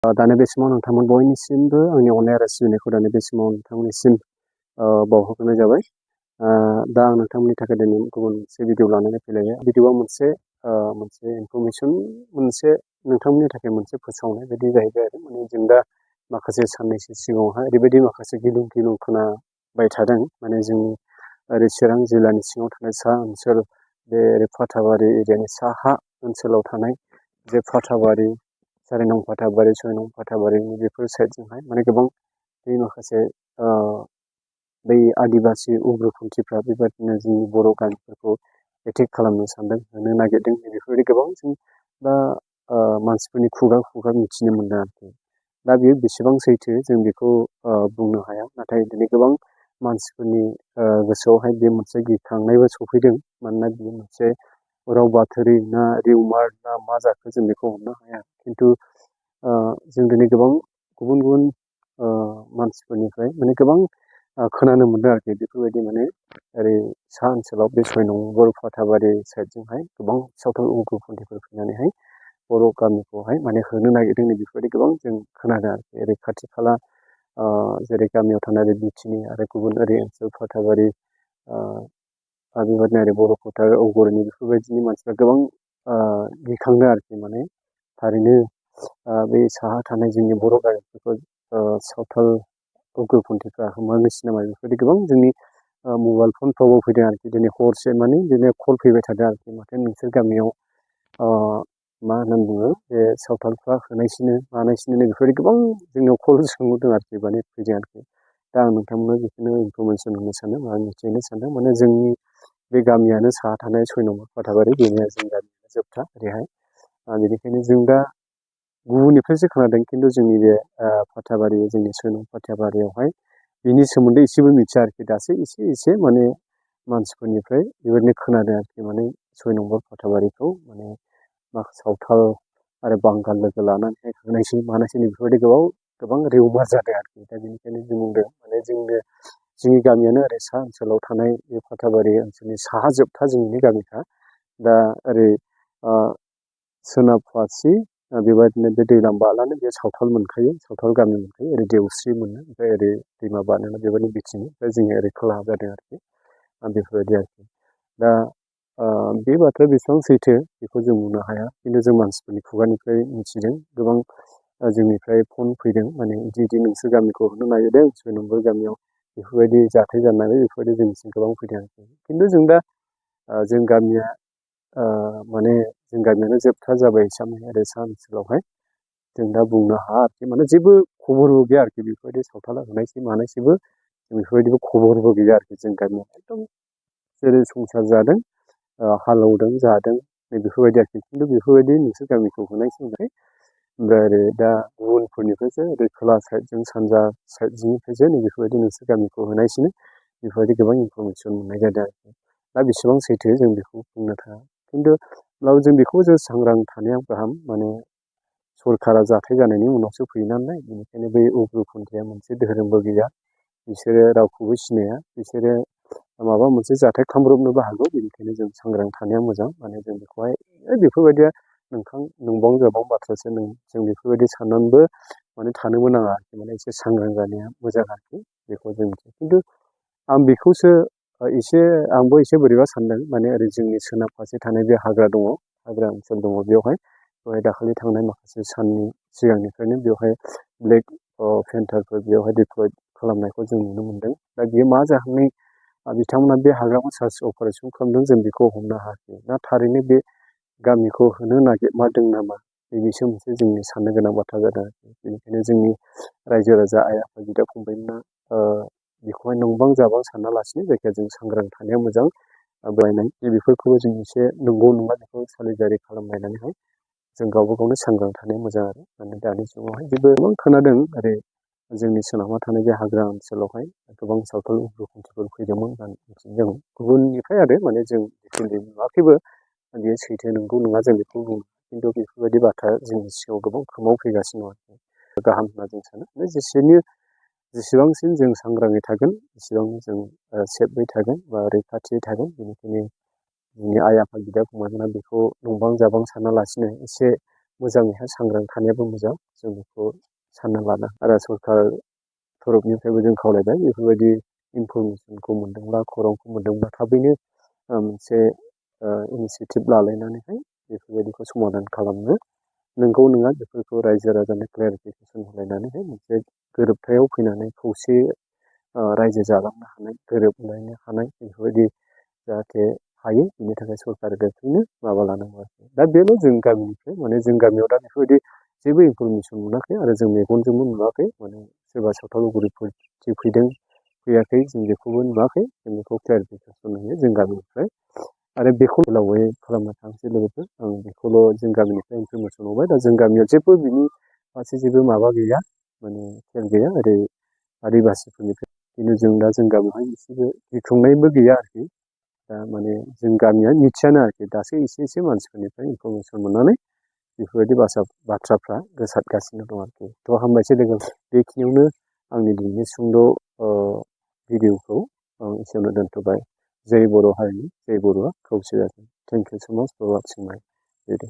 दानि बे समाव नोंथांमोन बयनिसिमबो आंनि अननाय आरो सिबिनायखौ दानि बे समाव नोंथांमोननिसिम बावहरग्रोनाय जाबाय। दा आं नोंथांमोननि थाखाय दिनै गुबुन मोनसे भिडिअ लानानै फैलायबाय। भिडिअआ मोनसे इनफरमेसन, मोनसे नोंथांमोननि थाखाय मोनसे फोसावनाय बायदि जाहैबाय आरो माने जों दा माखासे साननैसो सिगाङावहाय ओरैबायदि माखासे गिलुं गिलुं खोनाबाय थादों। माने जोंनि ओरै चिरां जिल्लानि सिङाव थानाय सा ओनसोल, बे ओरै फाथाबारि एरियानि साहा ओनसोलाव थानाय जे फाथाबारि, 4 नं फाथाबारि, 6 नं फाथाबारिनि बेफोर साइडजोंहाय माने गोबां बै माखासे बै आदिबासि उग्रपन्थिफ्रा बेबायदिनो जोंनि बर' गामिफोरखौ एटेक खालामनो सानदों, होनो नागिरदों। बेफोरबायदि गोबां जों दा मानसिफोरनि खुगा खुगा मिथिनो मोनदों आरोखि। दा बेयो बेसेबां सैथो जों बेखौ बुंनो हाया। नाथाय दिनै गोबां मानसिफोरनि गोसोआवहाय बे मोनसे गिखांनायबो सफैदों। मानोना बेयो मोनसे राव बाथोरि ना रिउमार ना मा जाखो जों बेखौ हमनो हाया। खिन्थु जों दिनै गोबां गुबुन गुबुन मानसिफोरनिफ्राय माने गोबां खोनानो मोनदों आरोखि। बेफोरबायदि माने ओरै सा ओनसोलाव बे 6 नंबर फाथाबारि साइडजोंहाय गोबां सावथाल उग्रपन्थिफोर फैनानैहाय बर' गामिखौहाय माने होनो नागिरदों। बेफोरबायदि गोबां जों खोनादों आरोखि। ओरै खाथि खाला जेरै गामियाव थानाय बिटिनि आरो गुबुन ओरै ओनसोल फाथाबारि, बेबायदिनो ओरै बर' फोथार, औगुरिनि बेफोरबायदिनि मानसिफ्रा गोबां गिखांदों आरोखि। माने थारैनो बे साहा थानाय जोंनि बर' गामिफोरखौ सावथाल उग्रपन्थिफ्रा होमारनोसै नामा, बेफोरबायदि गोबां जोंनि मबाइल फनफ्रावबो फैदों आरोखि। दिनै हरसे माने दिनै कल फैबाय थादों आरोखि। माथो नोंसोर गामियाव मा होननानै बुङो, बे सावथालफ्रा होनायसिनो मानायसिनो बेफोरबायदि गोबां जोंनियाव कल सोंहरदों आरोखि, माने फैदों आरोखि। दा आं नोंथांमोननो बेखौनो इनफरमेसन होनो सानदों, आं मिथिहोनो सानदों। माने जोंनि बे गामियानो साहा थानाय 6 नंबर फाथाबारि, बेनो जोंनि गामियानो जोबथा ओरैहाय। बेनिखायनो जों दा गुबुननिफ्रायसो खोनादों, खिन्थु जोंनि बे फाथाबारि, जोंनि 6 नं फाथाबारियावहाय बिनि सोमोन्दै एसेबो मिथिया आरोखि। दासो एसे एसे माने मानसिफोरनिफ्राय बेबायदिनो खोनादों आरोखि। माने 6 नंबर फाथाबारिखौ माने माखासे सावथाल आरो बांगाल लोगो लानानै होनायसै मानायसै बेफोरबायदि गोबां रिउमार जादों आरोखि। दा बेनिखायनो जों बुंदों माने जोंनि गामियानो ओरै सा ओनसोलाव थानाय बे फाथाबारि ओनसोलनि साहा जोबथा जोंनि गामिखा। दा ओरै सोनाब फारसे बेबायदिनो बे दैलाम बारनानै बे सावथाल मोनखायो, सावथाल गामि मोनखायो। ओरै देवस्रि मोनो, ओमफ्राय ओरै दैमा बारनानै बेबायदि बिथिं, ओमफ्राय जोंनि ओरै खोलाहा जादों आरोखि। बेफोरबायदि आरोखि। दा बे बाथ्राया बेसेबां सैथो बेखौ जों बुंनो हाया, खिन्थु जों मानसिफोरनि खुगानिफ्राय मिथिदों। गोबां जोंनिफ्राय फन फैदों, माने बिदि नोंसोर गामिखौ होनो नागिरदों, 6 नंबर गामियाव बेफोरबायदि जाथाय जानानै बेफोरबायदि जोंनिसिम गोबां फैदों आरोखि। खिन्थु जों दा जों गामिया माने जों गामियानो जोबथा जाबाय हिसाबै ओरै सा ओनसोलावहाय जों दा बुंनो हाया आरोखि। माने जेबो खबरबो गैया आरोखि। बेफोरबायदि सावथाला होनायसै मानायसैबो जों बेफोरबायदिबो खबरबो गैया आरोखि। जों गामियाव एकदम जेरै संसार जादों, हालेवदों, जादों, बेफोरबायदि आरोखि। खिन्थु बेफोरबायदि नोंसोर गामिखौ होनायसै होननाय, ओमफ्राय ओरै दा गुबुनफोरनिफ्रायसो ओरै खोला साइडजों सानजा साइडजोंनिफ्रायसो बेफोरबायदि नोंसोर गामिखौ होनायसिनो बेफोरबायदि गोबां इनफरमेसन मोननाय जादों आरोखि। दा बेसेबां सैथो जों बेखौ बुंनो थाङा, खिन्थु जों बेखौ जों सांग्रां थानाया गाहाम। माने सरकारा जाथाय जानायनि उनावसो फैयो नालाय, बेनिखायनो बै उग्रपन्थिया मोनसे धोरोमबो गैया, बिसोरो रावखौबो सिनाया, बिसोरो माबा मोनसे जाथाय खालामब्रबनोबो हागौ। बेनिखायनो जों सांग्रां थानाया मोजां। माने जों बेखौहाय बेफोरबायदिया नंबां जाबां बाथ्रासो, जों बेफोरबायदि साननानैबो माने थानोबो नाङा आरोखि। माने एसे सांग्रां जानाया मोजां आरोखि, बेखौ जों मिथियो। खिन्थु आं बेखौसो आंबो एसे बोरैबा सानदों। माने ओरै जोंनि सोनाब फारसे थानाय बे हाग्रा दङ, हाग्रा ओनसोल दङ, बेवहाय दाखालि थांनाय माखासे साननि सिगांनिफ्रायनो बेवहाय ब्लेक पेन्टारफोर बेवहाय डिप्लय खालामनायखौ जों नुनो मोनदों। दा बेयो मा जाहोननि बिथांमोना बे हाग्राखौ सार्च अपारेसन खालामदों, जों बेखौ हमनो हायाखै। ना थारैनो बे गामिखौ होनो नागिरमारदों नामा, बेनिसो मोनसे जोंनि साननो गोनां बाथ्रा जादों आरोखि। बेनिखायनो जोंनि रायजो राजा, आइ आफा, बिदा फंबायमोना बेखौहाय नंबां जाबां सानालासिनो जायखिया जों सांग्रां थानाया मोजां। बायनाय बेफोरखौबो जों एसे नंगौ नङा बेखौ सालिजारि खालामलायनानैहाय जों गावबा गावनो सांग्रां थानाया मोजां आरो। माने दानि जुगावहाय जेबो गोबां खोनादों, ओरै जोंनि सोनाबहा थानाय बे हाग्रा ओनसोलावहाय गोबां सावथाल उग्रपन्थिफोर फैदोंमोन होननानै मिथिदों जों गुबुननिफ्राय आरो। माने जों नुवाखैबो, बेयो सैथो नंगौ नङा जों बेखौ बुङो, खिन्थु बेफोरबायदि बाथ्रा जोंनि सिगाङाव गोबां खोमाव फैगासिनो दं। गाहाम होनना जों सानो। जेसेबांसिम जों सांग्राङै थागोन, एसेबां जों सेफै थागोन बा रैखाथियै थागोन। बेनिखायनो जोंनि आइ आफा, बिदा फंबायमोना बेखौ नंबां जाबां सानालासिनो एसे मोजाङैहाय सांग्रां थानायाबो मोजां जों बेखौ सानना लानो आरो सरखार तरफनिफ्रायबो जों खावलायबाय बेफोरबायदि इनफरमेसनखौ मोनदोंब्ला खौरांखौ मोनदोंब्ला थाबैनो मोनसे इनिसियेटिभ लालायनानैहाय बेफोरबायदिखौ समाधान खालामनो नंगौ नङा बेफोरखौ रायजो राजानो क्लेरिफिकेसन होलायनानैहाय मोनसे गोरोबथायाव फैनानै खौसे रायजो जालांनो हानाय गोरोबलायनो हानाय बेफोरबायदि जाहाथे हायो बिनि थाखाय सरकारा गोख्रैनो माबा लानांगौ आरोखि दा बेल' जों गामिनिफ्राय माने जों गामियाव दा बेफोरबायदि जेबो इनफरमेसन मोनाखै आरो जों मेगनजोंबो नुवाखै माने सोरबा सावथालगुरिफोर फैदों फैयाखै जों बेखौबो नुवाखै जों बेखौ क्लेरिफिकेसन होयो जों गामिनिफ्राय आरो बेखौ लावै खालामनो थांसै लोगोफोर आं बेखौल' जों गामिनिफ्राय इनफरमेसन हरबाय दा जों गामियाव जेबो बिनि फारसे जेबो माबा गैया माने खेल गैया ओरै आदिबासिफोरनिफ्राय खिन्थु जों दा जों गामियावहाय एसेबो गिख्रंनायबो गैया आरोखि दा माने जों गामिया मिथियानो आरोखि दासो एसे मानसिफोरनिफ्राय इनफरमेसन मोननानै बेफोरबायदि बाथ्राफ्रा गोसारगासिनो दं आरोखि थ' हामबायसै लोगो बेखिनियावनो आंनि दिनैनि सुंद' भिडिअखौ आं एसेयावनो दोनथ'बाय जय बर' हारिनि जय बर'आ खौसे जाथों थेंक इउ सो माच फर वाचिं माय भिडिअ